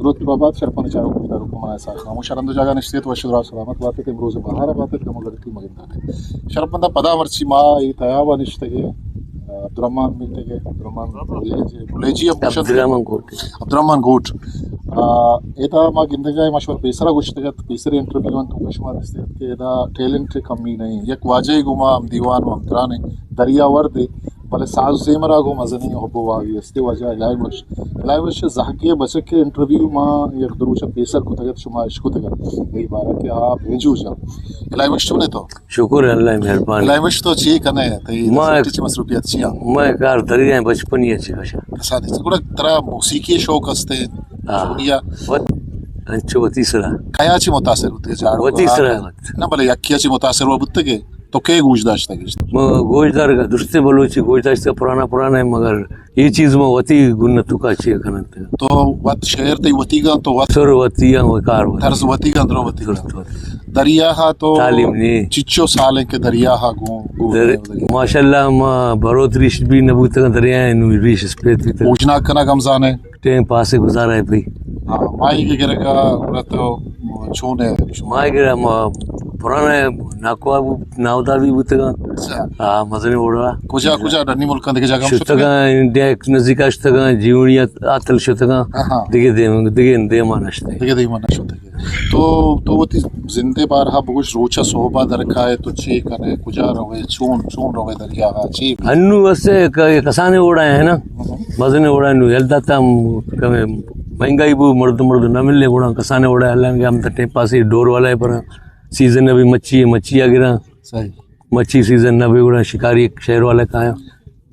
درود بابات شرپند چاروک گوشداروک، من اسحاق خاموش ہر ہند جاگہ نشتیت، وش دراہ سلامت باتیت، امروز بہار باتیت، کمو گڑتی مگندانے۔ شرپند پدا مرچی ما اے تیاب نشتگے، عبدالرحمن میتگے، عبدالرحمن بلیجی، بلیجی ہم گوشنت۔ عبدالرحمن گوٹ۔ عبدالرحمن گوٹ۔ آ، ادا ما گندگا ما شمار پیسرا گوشتگت، پیسر انٹرویو انت، تو شما دستیت کہ ادا ٹیلنٹ کمی نہیں، یک واجہ گوما ہم دیوان و ہم ترانے دریا ورد بلے ساز و زیمرا گوں مزنیں حب و واہگی است۔ واجہ الہی بخش، الہی بخش زہگے بچکے انٹرویو ما یک دروچ پیسر کتگت، شما اشکتگت اے بارہ کہ آ بینجو جا۔ الہی بخش چونے تو؟ شکر اللہ مہربانی۔ الہی بخش تو چی کنے؟ تئی ما چی مصروفیت چیا؟ ما کار دریا بچپنی اچ کشا۔ اسا دی گڑا ترا موسیقی شوق استے؟ ہاں۔ سونیا؟ وت انچو وتی سرا۔ کیا چی متاثر ہوتے جاڑو؟ وتی سرا وت۔ نہ بلے یکی چی متاثر ہوا بوتگے؟ تو کئے گوش داشتگ؟ ما گوش دارگ ءَ درستیں بلوچی گوش داشتگ، پرانا پرانا ایں، مگر اے چیز ما وتی گون ءَ توکا چی کننت۔ تو وت شعر تئی وتیگ اَنت، تو وت سر وتی اَنت، کار وتی۔ طرز وتیگ اَنت، درو وتی۔ درست وتی۔ دریا ءَ تو تعلیم نی۔ چچو سال ایں کہ دریا ءَ گوں، گوں در-، ماشاءاللہ ما بروت ریش بھی نہ بوتگ، دریا ءَ نوں ریش اسپیت بیتگ۔ اوژنا کنگ ہم زانے؟ ٹائم پاسے گزارا ہے بھئی۔ ہاں، ماہیگ گرگا گڑا تو چون ہے؟ ماہیگ گرا ما پرانا ناکوا بو-، ناودا بھی بوتگا۔ اچھا۔ ہاں، مزنی وڑا۔ کجا، کجا ڈنی ملکاں دگہ جاگہ ہم شتگا؟ شتگا، انڈیا نزدیکا شتگا، جیونی آتل شتگا۔ ہاں، ہاں۔ دگہ دیم، دگہ دیما نشتے۔ دگہ دیما نشتے۔ تو، تو وتی زندے بارہا بگوش، روچا صحبا درکائے تو چے کنے، کجا روے، چون، چون روے دریا غا، چے؟ انو اسے ک-، کسانے وڑا ہے نا، ہم۔ مزنے وڑا نو یل داتا ہم کمے مہنگائی بو، مرد مرد نہ ملے وڑا کسانے وڑا ہے، اللہ ہم ٹائم پاس ڈور والا ہے پر سیزن ابھی مچھی ہے، مچھی آ گرا۔ صحیح۔ مچھی سیزن نہ بھی وڑا شکاری ایک شہر والا کایا۔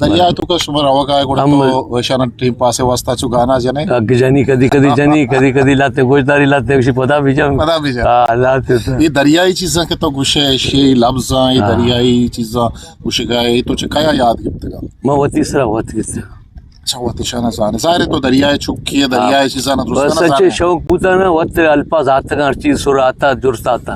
دریا تو کا شما روگا ہے، گڑا ہم تو ویشانا ٹائم پاس واسطہ چو گانا جنے؟ اگ جنی، کدی کدی جنی، کدی کدی لاتے گوشداری لاتے، کسی پدا بھی جا۔ پدا بھی جا۔ ہاں، لاتے تو۔ یہ دریائی چیزاں کہ تو گوشے، شی لفظاں، یہ ہاں۔ دریائی چیزاں گوشگا ہے، تو چکایا یاد گپتگا؟ ما وتی سرا وت گپتگا۔ اچھا، وت شانا زانے۔ ظاہر ہے تو دریائے چکی ہے، دریائے ہاں۔ چیزاں نہ درست بس نہ اچھے زانے۔ شوق بوتا نا، وت الفاظ آتگا، ہر چیز سر آتا، درست آتا۔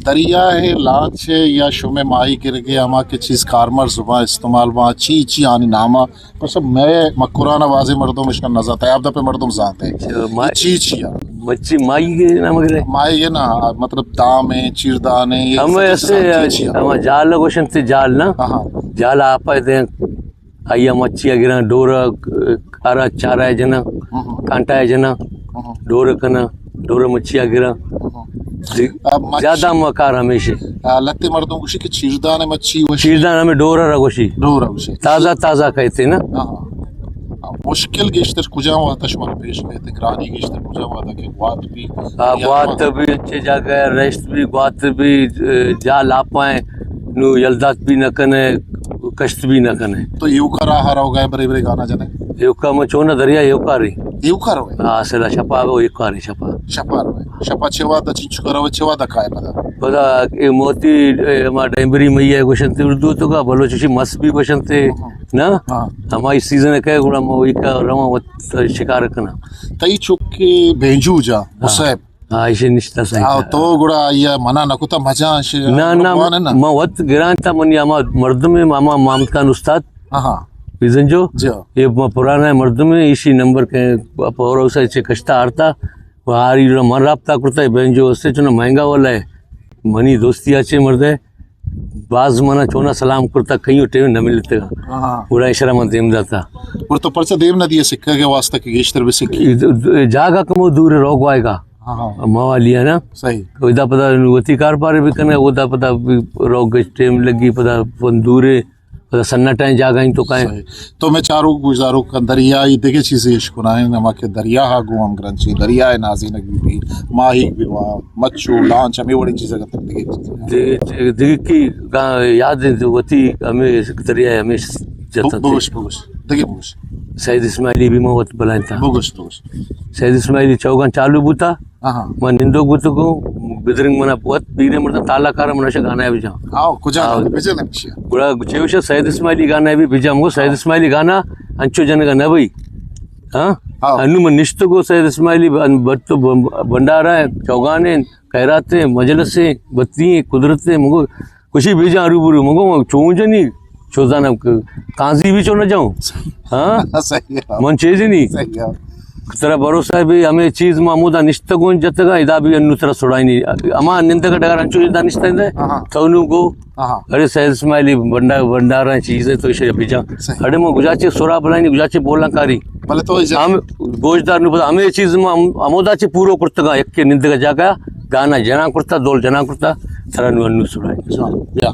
دریا ہے لانچ ہے یا شمے ماہی گرگے ہما کہ چیز کارمرز باں استعمال باں، چی چی آنی ناما؟ پس میں مکران بازی مردم اشکن نزانت، تیاب دپے مردم زانتے۔ اچھا، ما-، یہ چی چی ہے؟ مچھی ماہی کے نام گرے؟ ماہی ہے نا، مطلب دام ہے، چیردان ہے، یہ ہم سب ایسے چیزاں چی چی ہے؟ ہم جال گوشنتے جال نا۔ ہاں، ہاں۔ جال آپا دیں۔ آئی ءَ مچھی ءَ گراں، ڈور ءَ کارا چارا ءَ جناں، ہم۔ کانٹا ءَ جناں، ہم۔ ڈور ءَ کناں، ڈور ءَ مچھی ءَ گراں۔ ہم۔ آ، مچھی۔ زیادہ ما کار ہمیشہ۔ آ، لتے مردم گوشی کہ چیردان مچھی وشی۔ چیردان ہمیں ڈور ءَ را گوشی۔ ڈور ءَ گوشی۔ تازہ تازہ کہتے نا۔ ہاں، ہاں۔ آ، مشکل گیشتر کجام وقت شما پیش کہتے، گرانی گیشتر کجام وقت کہ گوات بھی، آ، یا گوات بھی اچھے جاگہ، رشت بھی، گوات بھی، اے، جال آپائیں، نو یلدات بھی نہ کنے، کشت بھی نہ کنے۔ تو ایوکا راہ روگا ہے، برے برے گانا جنے؟ ایوکا ما چونا دریا ایوکا ری۔ ایوکا روے؟ ہاں، سلا شپا گو ایوکا ری شپا۔ شپا روے۔ شپا چے وعدہ چنچو کرو، چے وعدہ کائے پدا؟ پدا اے موتی، اے، ہما ڈیمبری مئی ہے گوشنتے اردو تو کا، بلوچی مس بھی گوشنتے، ہاں۔ نا؟ ہاں۔ ہمائی سیزن ہے کہ گڑا ما ایوکا رواں وت شکار کنا۔ تئی چکے بینجو جا، ہاں۔ مصیب۔ ہاں، ایشی نشتہ سائیں۔ آ، تو گڑا آئی ءَ منع نہ کتا، مجاں شے، نہ، نہ، بوان نہ۔ ما وت گران تا منی ہما مردم، ہما محمد خان استاد۔ ہاں، ہاں۔ بیزنجو۔ جی۔ یہ ما پرانا مردم ہے، ایشی نمبر کے پورا اسے چے کشتا آرتا۔ وہ آری رو من رابطہ کرتا ہے، بینجو اس سے چنا مہنگا والا ہے۔ منی دوستی اچھے مرد ہے۔ باز منا چونا سلام کرتا، کئیوں ٹیم نہ ملتگا۔ ہاں۔ گڑا اشرا من دیم داتا۔ اور تو پرچہ دیم نہ دیے سکھا کے واسطہ کہ گیشتر بھی سکھی؟ ای د-، د-، جاگہ کمو دور روگ وائے گا۔ ہاں، ہاں۔ موالی ہے نا؟ صحیح۔ ادا پدا وتی کار پارے بھی کنے، ادا پدا بھی روگ ٹیم لگی، پدا فن دورے، پدا سنٹائیں جاگہ ہیں تو کہیں۔ صحیح۔ تو میں چارو گزارو کا دریائی دگہ چیزیں اشکنائیں، نما کہ دریا ہا گو ہم گرنچی، دریائے نازینک بھی، بھی، ماہی بھی وا، مچو، لانچ، ہمیں وڑی چیزیں گتن دگہ چیزیں۔ دگہ، دگہ کی گا-، یاد ہے تو وتی ہمیں دریائے ہمیں جتن بگوش، بگوش، دگہ بگوش۔ سید اسماعیلی بھی موت بلائیں تا۔ بگوش، بگوش۔ سید اسماعیلی چوگان چالو بوتا۔ ہاں، ہاں۔ من نندوک بوتگوں، بدرنگ منا وت پیریں مردم تالا کارا من اشا گانا بجاں۔ آؤ، کجا آؤ۔ گانا بجا نقشہ؟ گڑا چیوشا سید اسماعیلی گانا بھی بجاں، مگو سید ہاں۔ اسماعیلی گانا انچو جنگا نہ بئی۔ ہاں؟ ہاں۔ انو من نشتگو سید اسماعیلی بن-، بٹ تو بن-، بنڈارا ہے، چوگان ہے، خیرات ہے، مجلس ہے، بتی ہے، قدرت ہے، مگو خوشی بجاں روبرو، مگو چون جنی، چوزانا ک-، کانزی بھی چو نہ جاؤں۔ ہاں؟ صحیح ہے۔ من چیزی نہیں۔ صحیح ہے۔ ترا بھروسہ بی، ہمے چیز ما ہمودا نشتگوں جتگاں، ادا بی انو ترا سڑائینی۔ ہما نندگ ڈگار انچو ادا نشتگ اندے، ہاں، ہاں۔ تو نو گو، ہاں، ہاں۔ ارے سید اسماعیلی بھنڈا-، بھنڈاراں چیزے تو ایشی بجا۔ صحیح۔ اڑے ما گجاچے سرا بلائینی، گجاچے بولان کاری۔ بلے تو ہم گوشدار نو پدا ہمے چیز ما ہم-، ہمودا چے پورو کرتگاں، یک نندگ جاگہ گانا جنان کرتا، دول جنان کرتا، ترا نو انو سڑائینی۔ جوان۔ بیا۔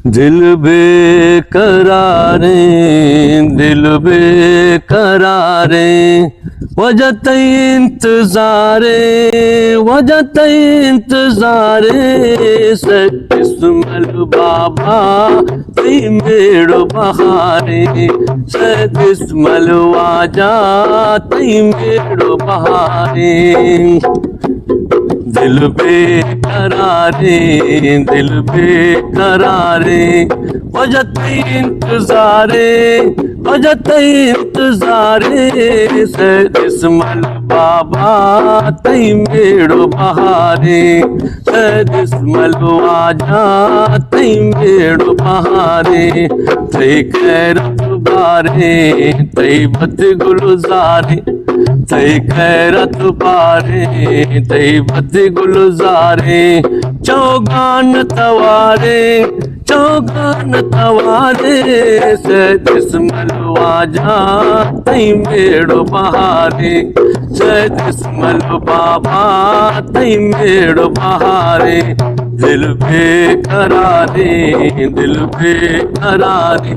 دل بے قراریں، دل بے قراریں، وجہ تئی انتظاریں، وجہ تئی انتظاریں، سید اسمل بابا تئی میڑ و بہاریں، سید اسمل واجہ تئی میڑ و بہاریں۔ دل بے قراریں، دل بے قراریں، وجہ تئی انتظاریں، وجہ تئی انتظاریں، سید اسمل بابا تئی میڑ و بہاریں، سید اسمل واجہ تئی میڑ و بہاریں، تئی خیرت باریں، تئی بد گلزاریں، تئی خیرت باریں، تئی بد گلزاریں، چوگان تواریں، چوگان تواریں، سید اسمل واجہ تئی میڑ و بہاریں، سید اسمل بابا تئی میڑ و بہاریں، دل بے قراریں، دل بے قراریں۔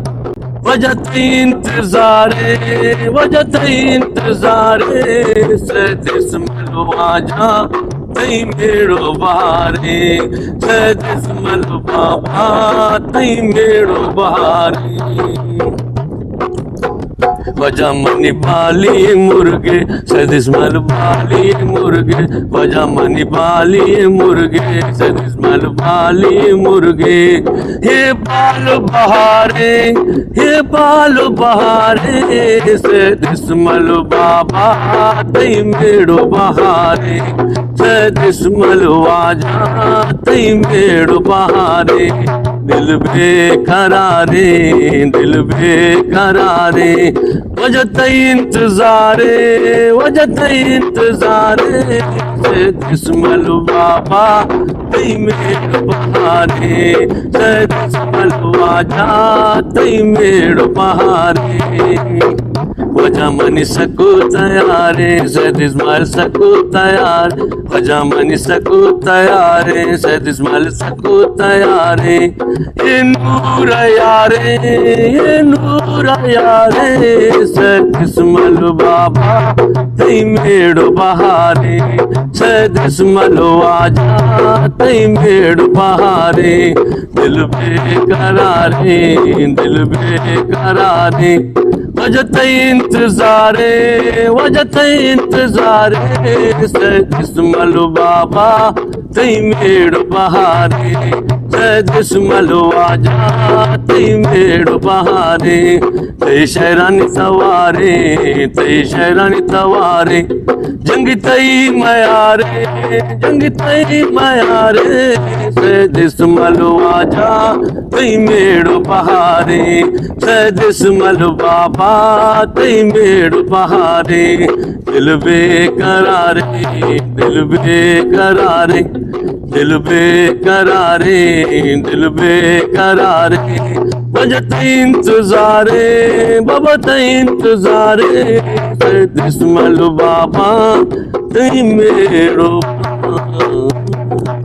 وجہ تئی انتظاریں، وجہ تئی انتظاریں، سید اسمل واجہ تئی میڑ و بہاریں، سید اسمل بابا تئی میڑ و بہاریں۔ وجہ منی بالی مرگے، سید اسمل بالی مرگے، وجہ منی بالی مرگے، سید اسمل بالی مرگے۔ اے بال بہاریں، اے بال بہاریں، سید اسمل بابا تئی میڑ و بہاریں، سید اسمل واجہ تئی میڑ و بہاریں۔ دل بے قراریں، دل بے قراریں، وجہ تئی انتظاریں، وجہ تئی انتظاریں، سید اسمل بابا تئی میڑ و بہاریں، سید اسمل واجہ تئی میڑ و بہاریں۔ وجہ منی سکو تیاریں، سید اسمل سکو تیار، وجہ منی سکو تیاریں، سید اسمل سکو تیاریں۔ اے نور یاریں، اے نور یاریں، سید اسمل بابا تئی میڑ و بہاریں، سید اسمل واجہ تئی میڑ و بہاریں۔ دل بے قراریں، دل بے قراریں، وجہ تئی انتظاریں، وجہ تئی انتظاریں، سید اسمل بابا تئی میڑ و بہاریں، سید اسمل واجہ تئی میڑ و بہاریں۔ تئی شعرانی تواریں، تئی شعرانی تواریں، جنگ تئی میاریں، جنگ تئی میاریں، سید اسمل واجہ تئی میڑ و بہاریں، سید اسمل بابا تئی میڑ و بہاریں۔ دل بے قراریں، دل بے قراریں، دل بے قراریں، دل بے قراریں، وجہ تئی انتظاریں، بابا تئی انتظاریں، سید اسمل بابا تئی میڑ و بہاریں۔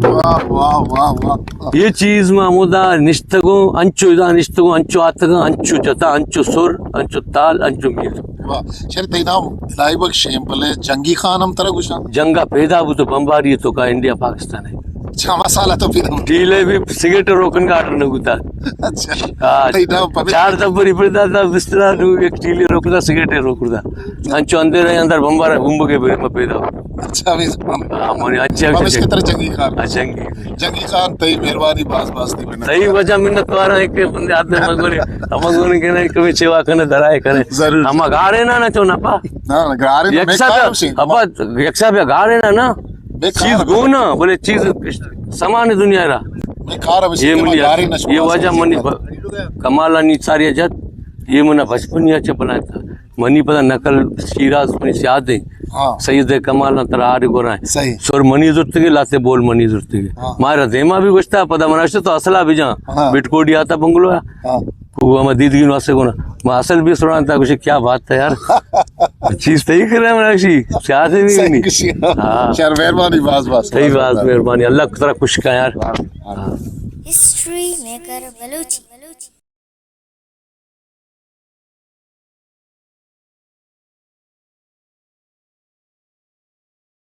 واہ، واہ، واہ، واہ۔ اے چیز ما ہمودا نشتگوں، انچو ادا نشتگوں، انچو آتگاں، انچو جتا، انچو سر، انچو تال، انچو میوزک۔ واہ، شر تئی نام الہی بخش ایں، بلے جنگی خان ہم ترا گوشاں؟ جنگا پیدا بوتو بمباری توکا، انڈیا پاکستان ءَ۔ اچھا، ہما سال ءَ تو پیدا بوتو؟ ٹیلے بھی سگریٹ روکن کا آرڈر نہ بوتا۔ اچھا۔ ہاں، تئی نام پبی؟ چار دبری پر داتا بسترا، نو یک ٹیلے روکدا، سگریٹ روکدا۔ انچو اندر اندر بمبارا بمب کے بری میں پیدا ہو۔ اچھا، ہمیں زبان۔ ہاں، منی اچھا، ہم اس اچھا۔ کی طرح جنگی خان۔ ہاں، جنگی۔ جنگی خان، تئی مہربانی، باز باز تئی منت۔ تئی وجہ منت وارا ہے کہ بندے آدمی مگونے، ہم مگونے کہ نہیں، کمی چیوا کنے، درائے کنے۔ ضرور۔ ہم گارے نا، نا چو نپا۔ نا، نا، گارے نا، یک میں ساتھ کار اسے۔ ابا، یک ساتھ گارے نا، نا۔ میں کار چیز گونا، بولے چیز سامان دنیا را۔ میں کار اسے یہ کہ منی، گارے نا، یہ وجہ منی ب-، کمالا نی ساری جت، یہ منا بچپن یا چ بناتا۔ منی پدا نقل شیراز منی سیاد ہیں۔ ہاں۔ سید کمال نہ ترا آڑ گورا ہیں۔ صحیح۔ سر منی زرتگے، لاتے بول منی زرتگے۔ ہاں۔ مارا دیما بھی گشتا، پدا مناشتا تو اصلا بھی جان۔ ہاں۔ بٹکوڈی آتا بنگلو ہے۔ ہاں۔ وہ ہم دیدگی نو اسے گونا۔ ما اصل بھی سران تھا، کچھ کیا بات ہے یار۔ چیز تھی کر رہا ہے مناشی۔ سیاد ہے بھی صحیح نہیں۔ کچھ۔ ہاں۔ شر مہربانی، باز باز۔ صحیح باز مہربانی۔ اللہ تعالیٰ خوش کا یار۔ ہاں۔ History maker Balochi.